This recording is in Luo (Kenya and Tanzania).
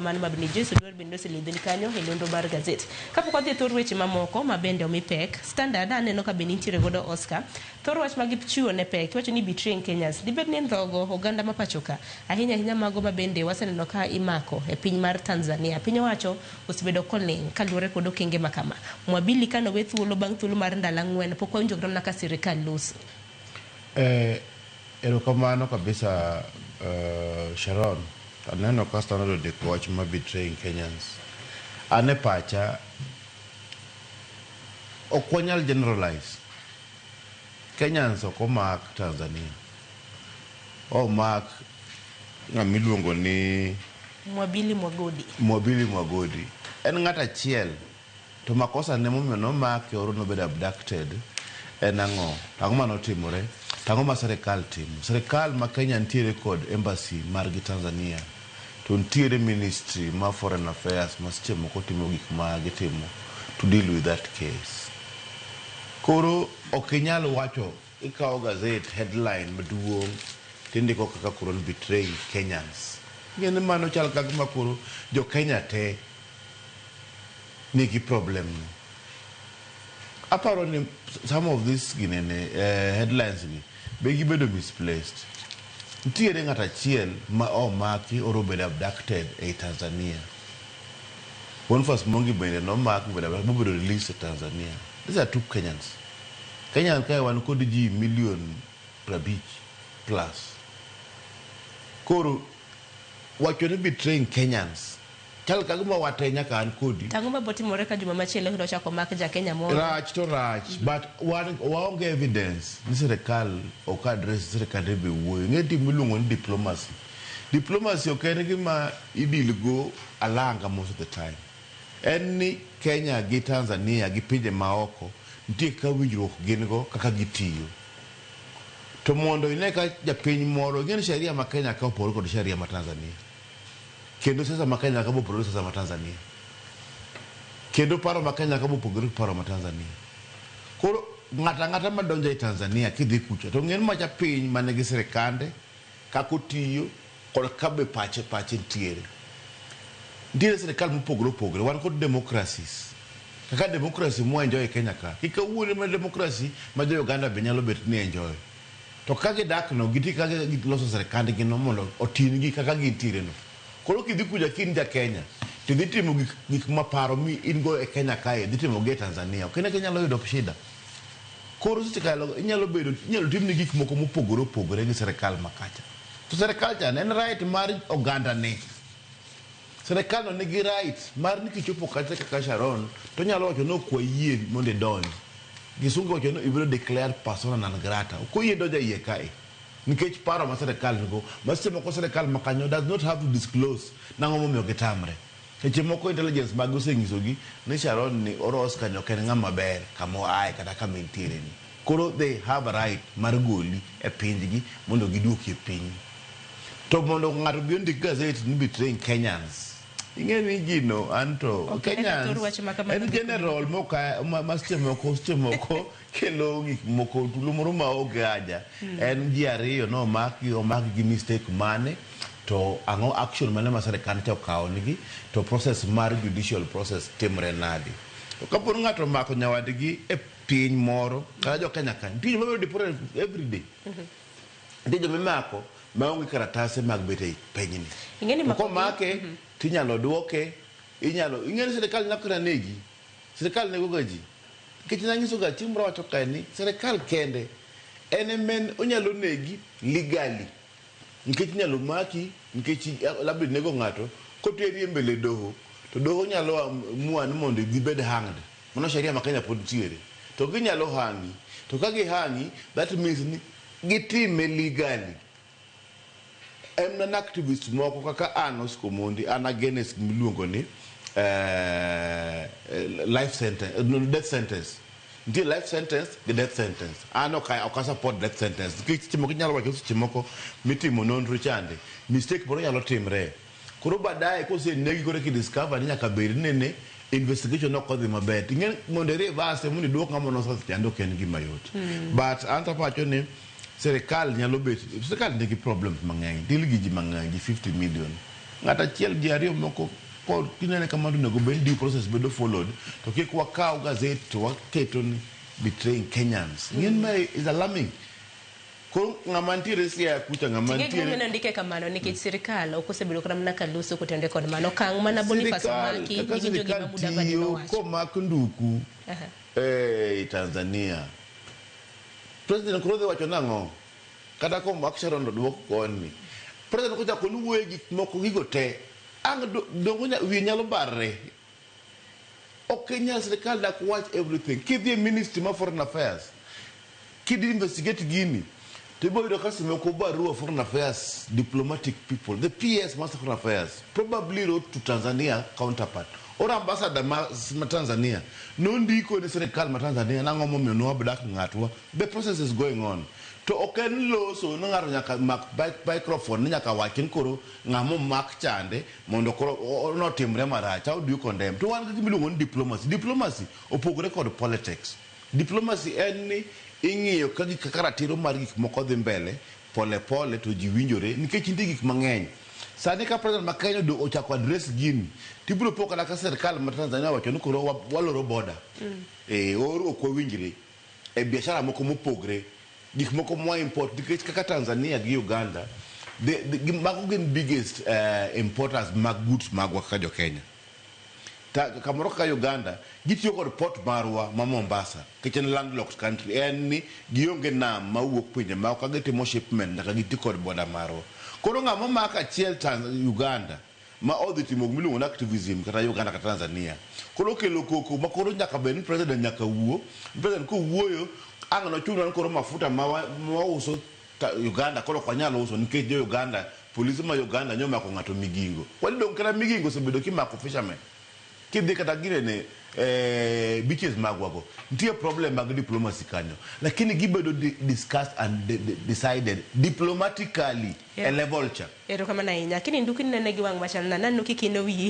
Mano ma bende Joyce Oduor bende oselidhni kanyo e nonro mar gazet. Kapok wadhi e thor weche mamoko ma bende omi pek, Standard aneno ka bende nitiere godo Oscar. Thor wach ma gichiwo ne pek iwacho ni betraying Kenyans. Dibed ni ndhogo oganda ma pacho ka, ahinya ahinya mago ma bende waseneno ka imako e piny mar Tanzania. Piny owacho osebedo koling' kaluwore kod okenge ma kama. Mwabili kane owe thuolo bang' thuolo mar ndalo ang'wen pok wawinjo kata mana ka sirikal loso. Eh, erokamano kabisa Sharon. Aneno ka Standard ondiko wach ma betraying Kenyans. An e pacha, ok wanyal generalize. Kenyans ok omak Tanzania. Omak ng'ama iluongo ni Mwabili Mwagodi. Mwabili Mwagodi. En ng'at achiel To makosa ne momiyo nomake or nobedo abducted en ang'o? To ang'o mane otimore? To ang'o ma serikal timo? Serikal ma Kenya nitiere kod embassy margi Tanzania to nitiere ministry ma foreign affairs ma seche moko timo gik ma gitimo to deal with that case. Koro ok inyal wacho ikawo gazet headline maduong' tindiko kaka koro ni betraying Kenyans. Ing'e ni mano chal ka gima koro jo Kenya te nigi problem no. Aparo ni some of these ginene headlines gi be gibedo misplaced. Nitiere ng'at achiel ma omaki or obedo abducted ei Tanzania. Boniface Mwangi bende nomak mobedo abducted mobedo released e Tanzania. These are two Kenyans. Kenya kae wan kod ji million 50 plus. Koro wacho ni betraying Kenyans Chal ka gima wate nyaka an kodi. To ang'o mabo timore ka juma machielo kendo ochako omak ja Kenya moro? Rach to rach but wan waonge evidence ni sirikal ok address sirikande be wuoyo. Ing'e nitie gima iluongo ni diplomacy. Diplomacy ok en gima i deal go alanga most of the time. En ni Kenya gi Tanzania gi pinje maoko nitie kaka winjruok gin go kaka gitiyo. To mondo ine ka japiny moro, ing'e ni sheria ma Kenya ka opogore kod sheria ma Tanzania. Kendo siasa ma Kenya ka bopogore gi siasa ma Tanzania. Kendo paro ma Kenya ka bopogore gi paro ma Tanzania. Koro ng'ato ang'ata madonjo e Tanzania kidhi kucha to ng'e ni macha piny ma nigi sirikande, kaka otiyo kod ka be pache pache nitiere. Nitiere sirikal mopogore opogore, wan kod democracies. Kaka democracy mwa enjoy e Kenya ka, kik kawuono ema democracy ma jo Uganda be nyalo bet ni enjoy. To ka gidak no, gitii kaka giloso sirikandgi no mondo otingi kaka gintiere no. Koro kidhi kucha ka in ja Kenya, to idhi timo gik, gik ma paro mi in go e Kenya kae, idhi timo gi e Tanzania. Ok ine ka inyalo yudo shida. Koro seche kalo inyalo bedo, inyalo timni gik moko mopogore opogore gi sirikal ma kacha. To sirikal cha en right mar oganda ne. Sirikal no nigi right mar ni kichopo kacha kaka Sharon, to onyalo wacho ni ok wayie mondo idonj. Kisungu wacho ni ibiro declare persona non grata. Ok oyie donjo e iye kae. Nikech paro ma sirikal nigo. Ma seche moko sirikal ma kanyo does not have to disclose nang'o momiyo gitamre. Seche moko intelligence maggi osenyisogi ni Sharon ni or Oscar ni ok en ng'ama ber kama oaye kata kama entiere ni. Koro they have a right mar goli e pinjgi mondo giduoki e pinyu. To mondo ng'ato obi ondik gazet ni betraying Kenyans. Ing'e ni gino anto Ok ine ka thor Kenyans wach ma kamano en ndiko general moka ma seche moko kelo gik moko tulo moro ma onge haja. En ji ariyo nomaki omaki gi mistake mane to ang'o action mane ma sirikal cha okawo nigi to process mar judicial process timre nade. To kapo ni ng'ato omako nyawadgi e piny moro kata jo Kenya ka nitie joma bedo deported every day. Nitie joma imako maonge karatase mag bet ei pinyni. Ing'e ni To mako komake tinyalo duoke, inyalo ing'e ni sirikal nyalo kata negi. Sirikal nego ga ji. Nikech nanyiso ga chieng' moro awacho kae ni sirikal kende en emen onyalo negi legally. Nikech inyalo maki nikech labda inego ng'ato koteri e mbele doho to doho nyalo amua ni mondo idhi ibed hanged. Mano sheria ma Kenya pod nitiere. To ginyalo hangi. To ka gihangi that means ni gitime legally. En mana activist moko kaka an Oscar Omondi an against gimiluongo ni life sentence, no, death sentence. Nitie life sentence gi death sentence. An ok ok a support death sentence. Nikech seche moko inyalo wacho seche moko mitimo nonro chande, mistake moro nyalo timre. Koro baadaye kosenegi koro eka i discover ni nyaka bed ni nene investigation ok odhi maber. Ting'e mondo i reverse mondo iduok ng'ama nosetho chande ok en gima yot. But an to apacho ni sirikal nyalo bet, sirikal nigi problems mang'eny, deal gi ji mang'eny, ji 50 million. Ng'at achiel, ji ariyo moko ko kinene kamano, onego bed ni due process bedo followed, to kik wakaw gazet to waketo ni betraying Kenyans. Ng'en mae is alarming. Koro ng'ama ntiere Siaya kucha, ng'ama Ting'e gimomiyo ntiere nondike kamano, nikech sirikal ok osebedo kata mana ka loso kotenore kod mano. Okang' mana Boniface Sirikal omaki, kaka iwinjo sirikal gima Mudavadi tiyo nowacho. Komak Nduku e Tanzania, president koro dhi wacho nang'o? Kata komak Sharon Oduok koni, president kochako ni wuoye gik moko gigo te ang' dongo wiye nyalo barre. Ok inyal, sirikal dak wach everything. Kidhi e ministry ma foreign affairs, kidhi investigate gini, to ibiro yudo ka seche barua foreign affairs diplomatic people, the PS master foreign affairs probably wrote to Tanzania counterpart or ambassador ma Tanzania, nondiko ne sirikal ma Tanzania nang'o momiyo nwadak ng'atwa. The process is going on, to ok en loso ni ng'ato nyaka mak microphone ni nyaka wach ni koro ng'ama omak chande mondo koro notimre marach. How do you condemn? To wan gi gima iluongo ni diplomacy. Diplomacy opogore kod politics. Diplomacy en ni ing'iyo ka gik kaka ratiro mar gik moko dhi mbele pole pole, to ji winjore, nikech nitie gik mang'eny. Sani ka president ma Kenya ochako address gini, tibiro po kata ka sirikal ma Tanzania owacho ni koro waloro border or ok wawinjre e biashara moko mopogre, gik moko mwa import, nikech kaka Tanzania gi Uganda, mago gin biggest importers mag goods magwa kaka jo Kenya. Kamoro kaka Uganda, gitiyo kod port marwa ma Mombasa, nikech en landlocked country, en ni gionge nam mawuok pinje maoko. Ka gitimo shipment, nyaka giti kod border marwa. Koro ng'ama omak achiel Uganda ma odhi timo gimiluongo ni activism kata Uganda kata Tanzania, koro kelo koko ma koro nyaka bed ni president nyaka wuo. President kowuoyo, ang' nochuno ni koro mafuta ma wauso Uganda koro ok wanyal uso, nikech jo Uganda, polise ma Uganda nyomako ng'ato Migingo. Kwani dong kata Migingo osebedo kimako fishermen. Kidhi kata girene beaches magwa go, nitie problem mag diplomacy kanyo, lakini gibedo discussed and decided diplomatically e level cha. Erokamano ahinya. Lakini Nduki, nene gi wang' machal nade? Naneno kikino wiyi.